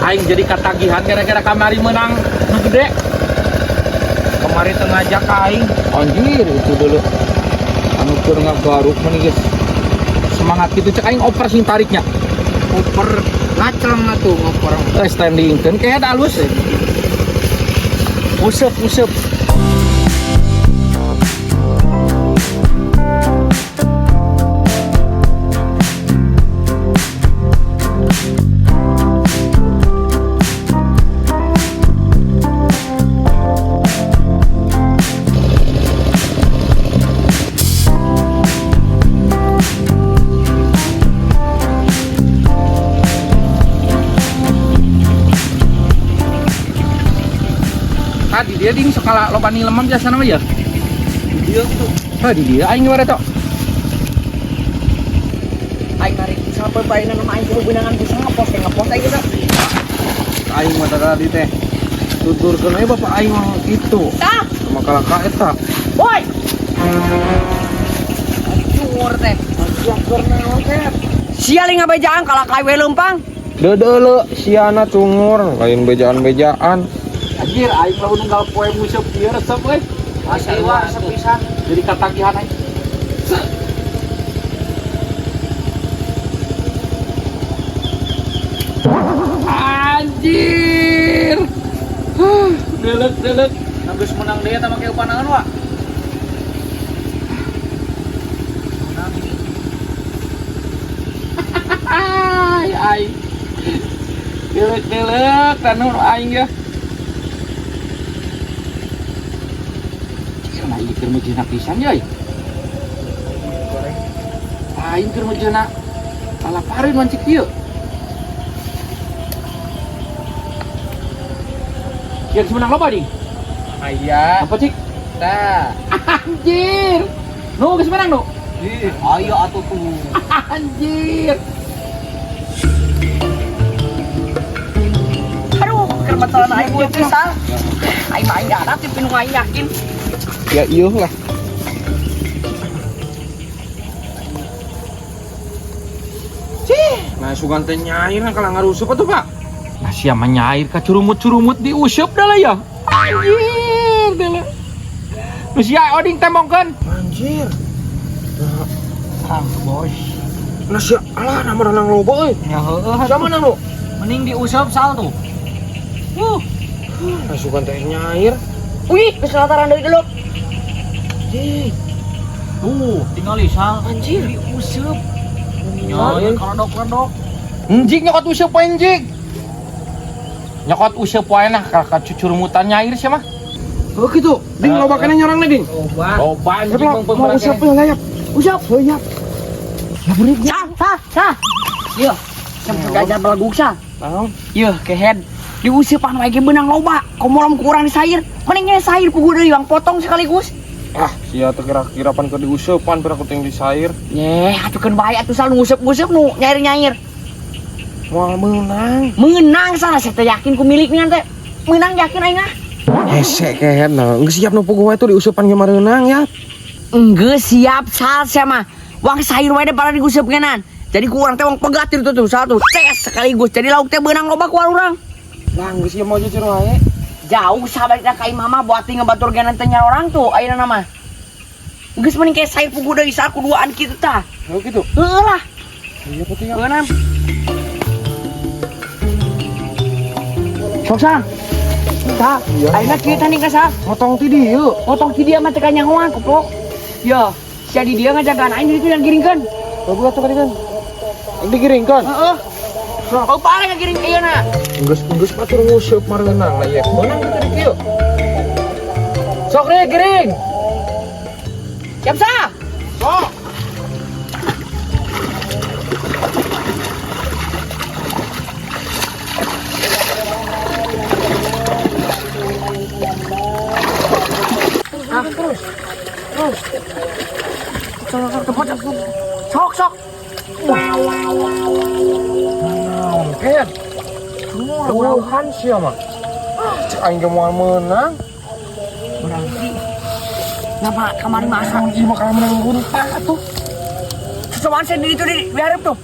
Aing jadi katagihan gara-gara kamari menang nu gede. Kemarin teu ngajak aing. Anjir, itu dulu. Anu keur ngagaruk meni geus. Semangat gitu cek aing oper sing tariknya. Oper ngacleng atuh ngoper. Eh, standing kan kayak alus. Usep, usep. Tadi dia ding sekala loba nilemam biasa nama ya. Dia tuh. Hah, di dia aing gimana tok? Aing narik sampai painan sama aing kudu bisa ngepost teh ngepost aing gitu. Aing mah tadi teh. Tuturkeun we bapak aing mah kitu. Tah, Sama kalaka eta. woi. Cur teh. Sia keur naon teh? Sia li ngabejaan kalah kai we leumpang. Dedeule siana cungur, lain bejaan-bejaan. Anjir, aing lamun nunggal poe nguseup ieu resep euy. Asli wah resep pisan. Jadi katagihan aing. Anjir. Huh, delek delek. Geus menang deui eta make upanaeun wa. Ai ai. Delek delek tanu aing ya. Cik, nah ieu keur mejeuna pisan ya. Aing keur mejeuna lalapareun wancik ieu. Yang menang loba ding. Aya. Apa cik? Tah. Anjir. Nu geus menang nu. Ih, Ayo atuh tuh. Anjir. Aduh, keur masalah aing gue pisan. Aing mah aing ada tapi nu aing yakin. Ya ieuh lah. Cih, nah sugan teh nyair kalau ngarusup atuh, Pak. Nah sia mah nyair ka curumut-curumut diuseup dah lah ya. Anjir dah lah. Nu sia oding tembongkeun. Anjir. Ah, bos. Nah sia alah nama renang loba euy. Ya heueuh. Sia menang lu? Mending diusap sal tuh. Nah sugan teh nyair. Wih, geus lataran deui dulu. Cih, Tuh, tinggal sal. Anjir, diuseup. Nyair. Kerodok-kerodok. Enjing nyokot useup poe enjing. Nyokot useup poe nah ka cucurumutan nyair sia mah. Oh gitu. Ding loba keneh nyorangna ding. Obat. Loba anjing Mau usap lah ya. Usap. Heuh Sah, sah, sah. Yeuh, sampai gajar belaguk sah. Naon? Yeuh, kehead. Diuseupan wae ge beunang loba. Komo lamun ku urang disair. Mending nya sair puguh deui bang potong sekaligus. Ah, sia teh kira-kira pan keur diuseupan pira ku ting disair. Nyeh, atuh keun bae atuh sal nu nguseup-nguseup nu nyair-nyair. Moal meunang. Meunang salah saya teh yakin ku milik nian teh. Meunang yakin aing ah. Hese kehed nah, geus siap nu puguh wae tuh diuseupan ge mareunang ya. Enggeus siap sal sia mah. Wang sair wae deh pada diguseup ngenan. Jadi ku urang teh wang pegat itu tuh satu ces sekaligus. Jadi lauk teh beunang loba ku urang. Lah geus siap mau jujur wae. Jauh sahabat ka imah mah buat tinggal batur genan teh orang tuh ayeuna nama. Geus mending kayak sair puguh deui saku duaan kitu tah. Oh gitu. Heueuh lah. Iya putih ya. Heueuh. Sok sang. Tah, ayeuna kieu tah ning ka sah. Motong ti dieu. Potong ti dia mah teh kanyahoan koplok. Yo, sia di dia ngajagaan aing di ditu yang giringkeun. Bagus atuh kan. Digiringkeun. Heeh. Kau parah ngagiring ieu na. Geus geus batur nguseup mareunang lah ye. Meunang teh di kieu. Sok re giring. Siap sah. Sok. Terus. Terus. Sok sok sok sok. Sok. Naon ken? Jauhan sia mah. Ah, cek aing ge moal meunang. Berarti ngapa kamari masa Ieu mah kalah menang runtah atuh. Cobaan saya di itu di hareup tuh.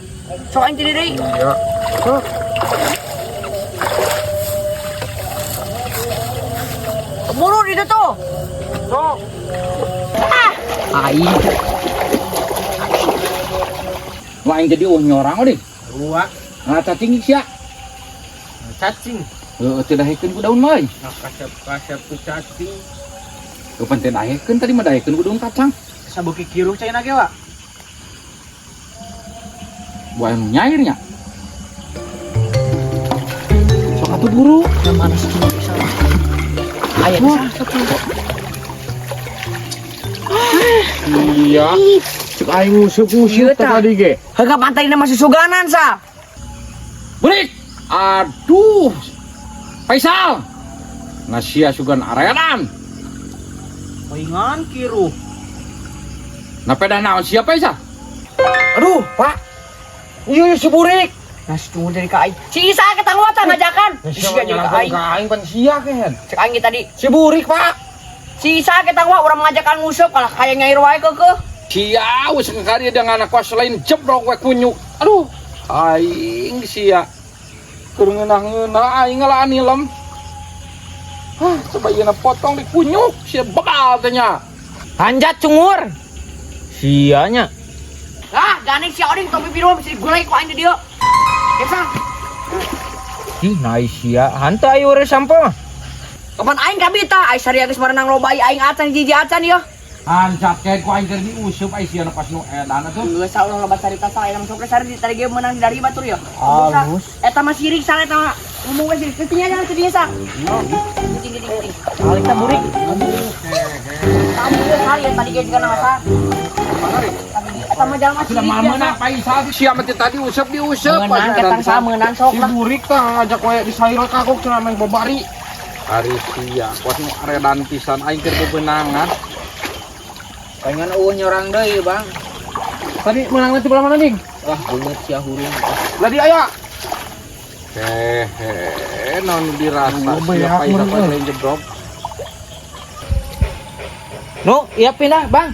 Sok aing ti deui. Iya. Sok. Buru itu tuh. Sok. Ah, aing. Wah, aing jadi eueuh nyorang oding. Dua. Nah, cacing sia. Cacing. Heeh, teu dahekeun ku daun mah euy. Nah, kasep-kasep ku cacing. Eupan teu dahekeun tadi mah dahekeun ku daun kacang. Sabuki kiruh caina ge, Wak. Buah anu nyairnya. Sok atuh buru. Mana sih bisa. Aya bisa. Iya. Cek aing nguseup-nguseup Iya, tah. tadi ge. Hega pantai ini masih suganan sa. Burik. Aduh. Faisal. Nasia sugan aredan. Paingan kiruh. Nah pedah naon sia Faisal? Aduh, Pak. Iya, si burik. Nah, si cungur jadi ka aing. Si Isa ketangwa tah ngajakan. Si Sia jadi ka aing. ka aing pan sia kan. Cek aing ge tadi. Si burik, Pak. Si Isa ketangwa urang ngajakan nguseup kalah kaya nyair wae keukeuh. Sia wis ngakari dengan anak kuas lain jebrok we kunyuk. Aduh, aing sia. Keur ngeunah-ngeunah aing ngalaan nilem. Hah, coba ieu potong di kunyuk sia bebal teh nya. Hanjat cungur. Sianya. Ah, gandeng si Oding topi biru bisa digulai ku aing di dieu. Kesa, Ih, nice sia. Hanteu ayo ure sampah mah. kapan aing kabita, aing saria geus merenang loba aing acan jiji acan ieu. Hanjat kayak ku aing keur diuseup aing sia pas nu edan atuh. Geus salah loba carita salah yang sok sari di tadi ge meunang dari batur ya. Halus. Eta mah sirik salah eta mah ngomong we sirik. Ketinya jangan ketinya sa. Geuting geuting geuting. Alik ta burik. Kamu ge sali tadi ge juga nama sa. Eta mah jalan mah Sudah sirik mal biasa. meunang Faisal sia mah teh tadi useup diuseup. Meunang ketang sa meunang sok Si lah. burik tah ngajak wae di sayur kagok cenah main babari. Ari sia kuas nu aredan pisan aing keur bebenangan. Pengen eueuh nyorang deui, Bang. Tadi menang nanti belah mana, Ding? Wah, beungeut sia hurung. Lah di aya. Hehe, naon dirasa Oh, sia banyak Faisal meureun. lain jebrok. Nu, iya pindah, Bang.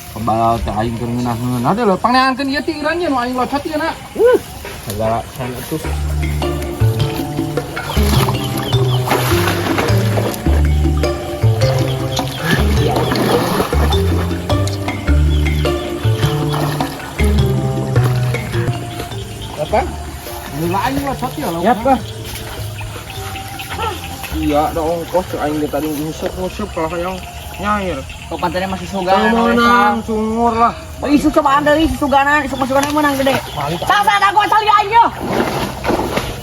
Kebal teh aing keur ngeunah-ngeunah teh lho pangneankeun ieu ti iran nu aing locot ieu na. Segala sana tuh. Apa? Mula aing locot ieu lho. Yap, Bang. Iya, da ongkos cek aing ge tadi nguseup-nguseup kalau hayang nyair. Kok pantainya masih suganan. Menang cungur lah. Oh, isu cobaan deui isu suganan, isu masukan menang gede. Sa sa aku asal aing yo.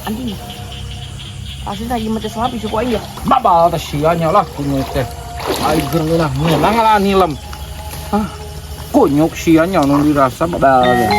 Anjing. Asli tadi mati selap isu ku aing yo. Babal teh sia nya lah kunyuk teh. Aing keur ngeunah-ngeunah ngalaan nilem. Hah, kunyuk sia nya nu dirasa babal teh.